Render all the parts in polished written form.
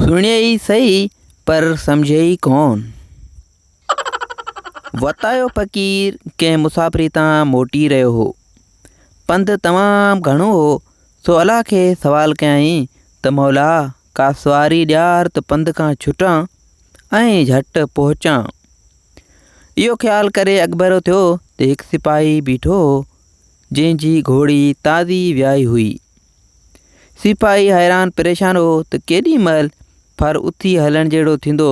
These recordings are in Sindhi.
سڻيئي سهي پر سمجهيئي ڪون. وتايو فقير ڪنهن مسافري تان موٽي رهيو هو. پنڌ تمام گهڻو هو، سو الله کي سوال ڪيائين ته مولا ڪا سواري ڏيار ته پنڌ کان ڇٽان ۽ جهٽ پهچان. اهو خيال ڪري اڳڀرو ٿيو ته هڪ سپاهي بيٺو هو، جنهن جي گهوڙي تازي ويائي هئي. سپاهي حيران پريشان هو ته ڪيڏي مهل ڦر اٿي هلڻ جهڙو ٿيندو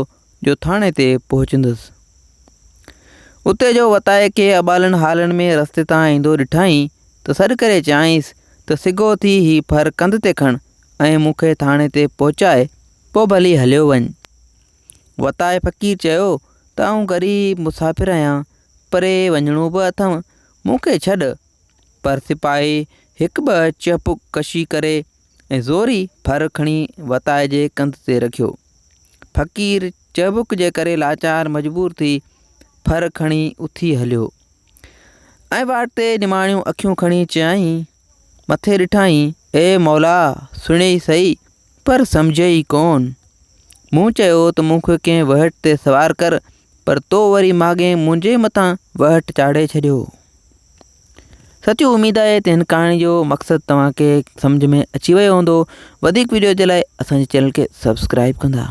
جو ٿاڻي تي پهچندس. اتي جو وتائي کي اٻالن حالن ۾ رستي تان ايندو ڏٺائين ته سڏ ڪري چيائينس ته سگهو ٿي هي ڦر ڪنڌ تي کڻ ۽ مون کي ٿاڻي تي پهچائي پوء ڀلي هليو وڃ. وتائي فقير چيو ته آئون غريب مسافر آهيان، پري وڃڻو به اٿم، مون کي ڇڏ. پر سپاهي هڪ ٻه چهبڪ ڪشي ڪري ۽ زوري ڦر کڻي وتائي جي ڪنڌ تي رکيو. فقير چهبڪ جي ڪري لاچار مجبور ٿي ڦر کڻي اٿي هليو ۽ واٽ تي نماڻيون اکيون کڻي چيائين، مٿي ڏٺائين، اي مولا! سڻيئي سهي، پر سمجهيئي ڪونه. مون چيو ته مون کي ڪنهن وهٽ تي سوار ڪر، پر تو وري ماڳهين منهنجي مٿان وهٽ چاڙهي ڇڏيو. سچي اميد آهي ته هن ڪهاڻي جو مقصد توهان کي سمجهه ۾ اچي ويو هوندو. وڌيڪ وڊيو جي لاء اسان جي چينل کي سبسڪرائب ڪندا.